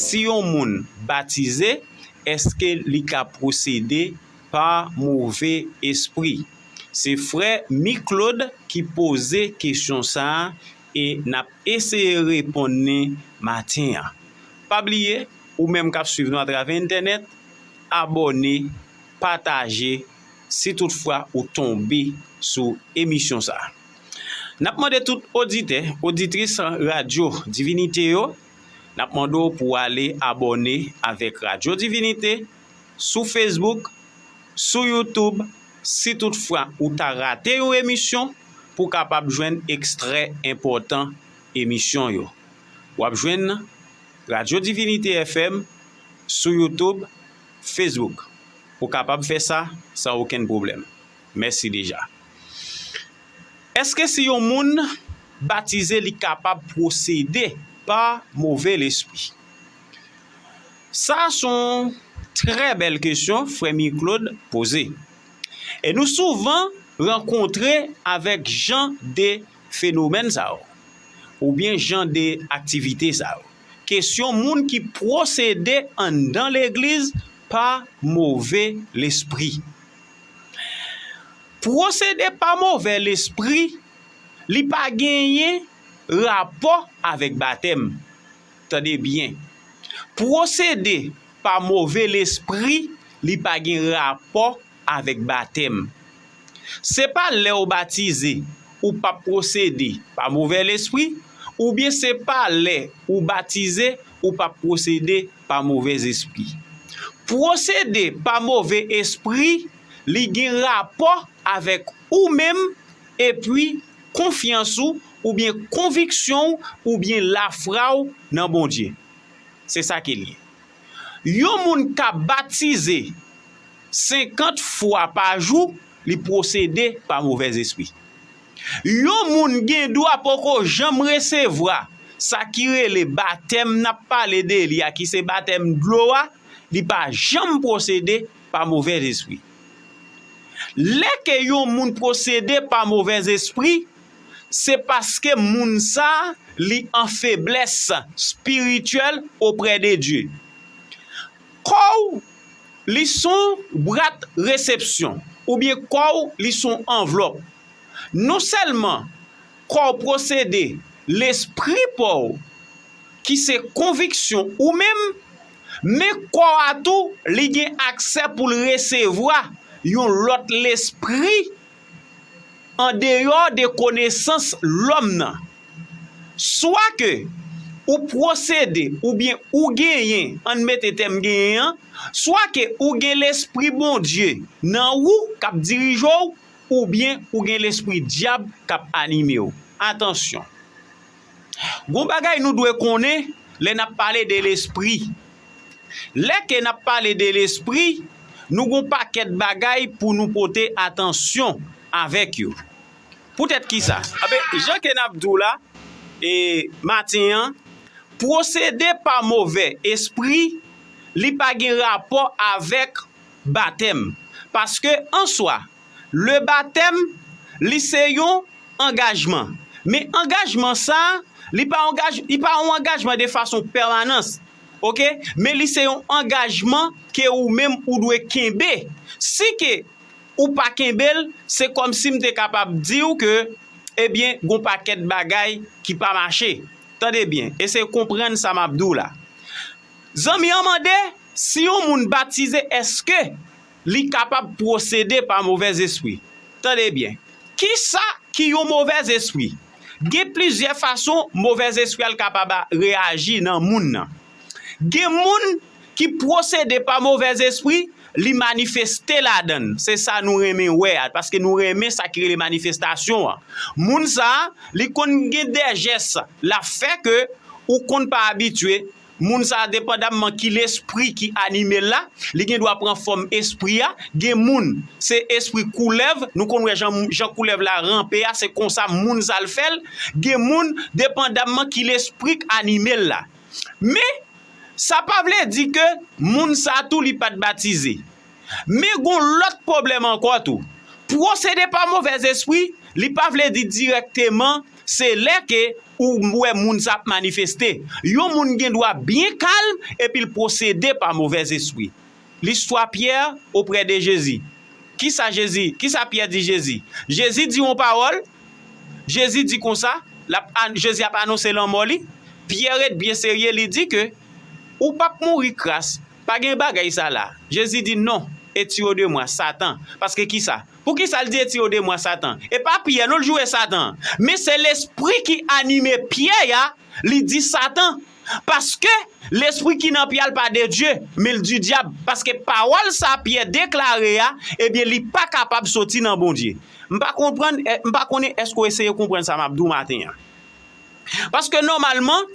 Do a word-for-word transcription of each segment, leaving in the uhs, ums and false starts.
Si yon moun batize, èske li ka pwosede pa move espri? Se frè Miklod ki poze kesyon sa a e n ap eseye reponn li maten an. Pa bliye, ou menm k ap swiv nou atravè entènèt, abòne, pataje, si toutfwa ou tonbe sou emisyon sa a. N ap mande tout oditè, oditris Radyo Divinite yo, n ap mande w pou w ale abòne avèk Radyo Divinite sou Facebook, sou YouTube, si toutfwa ou ta rate yon emisyon, pou w kapab jwenn ekstrè enpòtan emisyon yo. W ap jwenn Radyo Divinite F M sou YouTube, Facebook. Ou kapab fè sa san okenn pwoblèm. Mèsi deja. Èske si yon moun batize, li kapab pwosede pa move lespri? Sa se yon trè bèl kesyon frè Miklod poze. E nou souvan rankontre avèk jan de fenomèn sa yo, oubyen jan de aktivite sa yo. Kesyon moun ki pwosede anndan legliz pa move lespri. Pwosede pa move lespri, li pa genyen rapò avèk batèm. Tande byen. Pwosede pa move lespri, li pa gen rapò avèk batèm. Se pa lè w batize, ou p ap pwosede pa move lespri, oubyen se pa lè ou batize, ou p ap pwosede pa move espri. Pwosede pa move espri, li gen rapò avèk ou menm, epi konfyans ou, oubyen konviksyon w, oubyen lafwa w nan Bondye. Se sa ke l ye. Yon moun k ap batize senkant fwa pa jou, li pwosede pa movèzespri. Yon moun gen dwa poko janm resevwa sa ki rele batèm n ap pale de li a, ki se batèm dlo a, li pa janm pwosede pa movèzespri. Lè ke yon moun pwosede pa movèzespri, se paske moun sa a, li an feblès espirityèl oprè de Dye. Kò w, li s on bwat resepsyon, oubyen kò w, li s on anvlòp. Non sèlman kò w pwosede lespri pa w, ki se konviksyon ou menm, men kò a tou, li gen aksè pou l resevwa yon lòt lespri andeyò de konesans lòm nan. Swa ke ou pwosede oubyen ou genyen, ann mete tèm genyen an, swa ke ou gen Lespri Bondye nan ou k ap dirije w, oubyen ou gen lespri dyab k ap anime w. Atansyon! Gon bagay nou dwe konnen lè n ap pale de lespri. Lè ke n ap pale de lespri, nou gon pakèt bagay pou nou pote atansyon avèk yo. Poutèt kisa? Anben, jan ke n ap di w la, e, maten an, pwosede pa movèzespri, li pa gen rapò avèk batèm. Paske, an swa, le batèm, li se yon angajman. Men angajman sa a, li pa angaj-, li pa yon angajman de fason pèmanans. Oke? Men li se yon angajman ke ou menm ou dwe kenbe. Si ke ou pa kenbe l, se kòmsi m te kapab di w ke, ebyen, gon pakèt bagay ki pa mache. Tande byen, eseye konprann sa m ap di w la. Zanmi an mande si yon moun batize, èske li kapab pwosede pa movèzespri? Tande byen. Kisa ki yon movèzespri? Gen plizyè fason movèzespri a l kapab a-, reyaji nan moun nan. Gen moun ki pwosede pa movèzespri, li manifeste ladan l. Se sa nou renmen wè a, paske nou renmen sa ki rele manifestasyon an. Moun sa a, li konn gen de jès l ap fè ke ou konn pa abitye. Moun sa a, depandamman ki lespri ki anime l la, li gen dwa pran fòm espri a. Gen moun, se espri koulèv, nou konn wè jan, jan koulèv la ranpe a, se konsa moun sa a l fè l. Gen moun, depandamman ki lespri k anime l la. Men, sa pa vle di ke moun sa a tou li pa t batize. Men gon lòt pwoblèm ankò tou. Pwosede pa movèzespri, li pa vle di dirèkteman Se lè ke ou wè moun sa ap manifeste. Yon moun gen dwa byen kalm epi l posede pa movèzespri. Listwa Pyè oprè de Jezi. Kisa Jezi, kisa Pyè di Jezi? Jezi di yon pawòl, Jezi di konsa, l ap an-, Jezi ap anonse lanmò li. Pyè ret byen serye, li di ke ou p ap mouri kras, pa gen bagay sa la. Jezi di non, etire de mwa, Satan. Paske kisa? Poukisa l di etire de mwa, Satan? E pa Pyè non l joure Satan. Men se lespri ki anime Pyè a, li di Satan. Paske lespri ki nan Pyè a l pa de Dye, men l di dyab. Paske pawòl sa Pyè deklare a, ebyen li pa kapab soti nan Bondye. M pa konprann, eh, m pa konnen èske w eseye konprann sa m ap di w maten an. Paske nòmalman,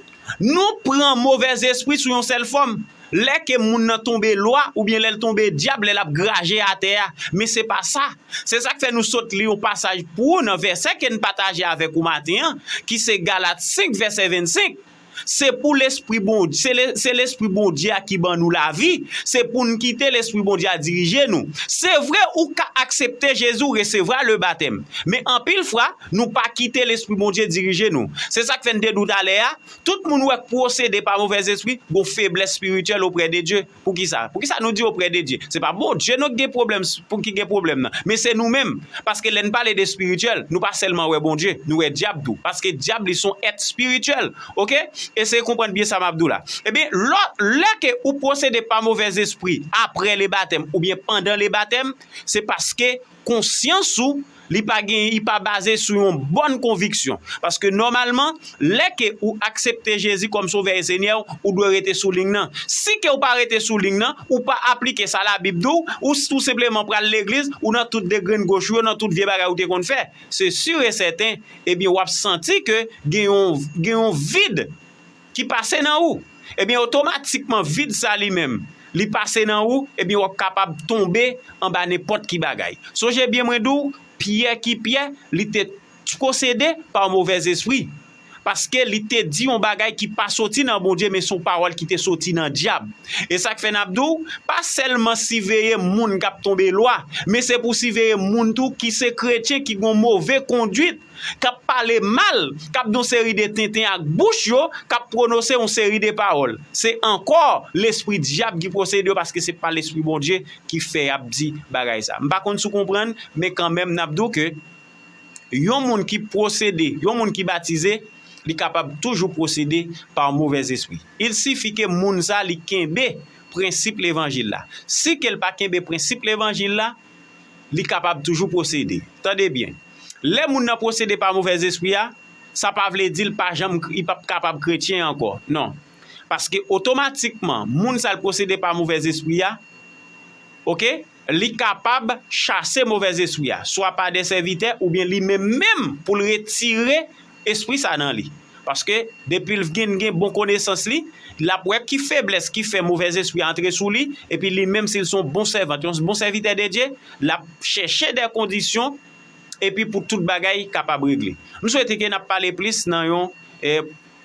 nou pran movèzespri sou yon sèl fòm. Lè ke moun nan tonbe lwa, oubyen lè l tonbe dyab, lè l ap graje atè a. Men se pa sa. Se sa k fè nou sot li yon pasaj pou ou nan vèsè ke n pataje avèk ou maten an, ki se Galat senk vèsè vennsenk. Se pou lespri Bondye, se le-, se lespri Bondye a ki ban nou lavi. Se pou n kite lespri Bondye a dirije nou. Se vre, ou ka aksepte Jezi, ou resevwa le batèm. Men anpil fwa, nou pa kite lespri Bondye dirije nou. Se sa k fè n te di w talè a, tout moun wè k posede pa movèzespri, gon feblès espirityèl oprè de Dye. Poukisa? Poukisa nou di oprè de Dye? Se pa Bondye non ki gen pwoblèm s-, pou ki gen pwoblèm nan, men se nou menm. Paske lè n pale de espirityèl, nou pa sèlman wè Bondye, nou wè dyab tou. Paske dyab li se yon èt espirityèl, oke? Eseye konprann byen sa m ap di w la. Ebyen, lò, lè ke ou posede pa movèzespri aprè le batèm oubyen pandan le batèm, se paske konsyans ou, li pa gen, li pa baze sou yon bòn konviksyon. Paske nòmalman, lè ke ou aksepte Jezi kòm Sovè e Senyè w, ou dwe rete sou liy nan. Si ke ou pa rete sou liy nan, ou pa aplike sa Labib di w, ou tou senpleman pral legliz, ou nan tout degrenn goch ou yo, nan tout vye bagay ou te konn fè, se si e sèten, ebyen, w ap santi ke gen yon, gen yon vid ki pase nan ou, ebyen, otomatikman, vid sa li menm, li pase nan ou, ebyen, w ap kapab tonbe anba nenpòt ki bagay. Sonje byen, mwen di w, Pyè ki Pyè, li te posede pa yon movèzespri. Paske li te di yon bagay ki pa soti nan Bondye, men se yon pawòl ki te soti nan dyab. E sa k fè n ap di w, pa sèlman siveye moun k ap tonbe lwa, men se pou siveye moun tou ki se kretyen, ki gen yon move kondwit, k ap pale mal, k ap di yon seri de tenten ak bouch yo, k ap pwononse yon seri de pawòl. Se ankò lespri dyab ki posede yo, paske se pa lespri Bondye ki fè y ap di bagay sa. M pa konn si w konprann, men kanmenm, n ap di w ke yon moun ki posede, yon moun ki batize, li kapab toujou posede pa movèzespri. Il sifi ke moun sa, li kenbe prensip levanjil la. Si ke l pa kenbe prensip levanjil la, li kapab toujou posede. Tande byen. Lè moun nan posede pa movèzespri a, sa pa vle di l pa janm, li p ap kapab kretyen ankò. Non. Paske otomatikman, moun sa l posede pa movèzespri a, oke, li kapab chase movèzespri a, swa pa de sèvitè oubyen li menm menm pou l retire espri sa nan li. Paske depi l gen, gen bon konesans li, l ap wè ki feblès ki fè movèzespri a antre sou li, epi li menm, si l se yon bon sèvant, yon bon sèvitè de Dye, l ap chèche de kondisyon, epi pou tout bagay kapab regle. M swete ke n ap pale plis nan yon, eh,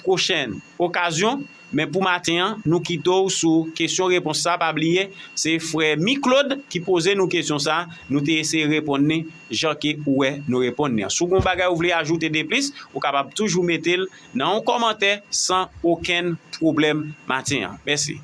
pwochèn okazyon, men pou maten an, nou kite w sou kesyon repons sa. Pa bliye, se frè Mi Claude ki poze nou kesyon sa, nou te eseye reponn li jan ke ou wè nou reponn li an. Si w gen yon bagay ou vle ajoute de plis, ou kapab toujou mete l nan yon kòmantè san okenn pwoblèm maten an. Mèsi.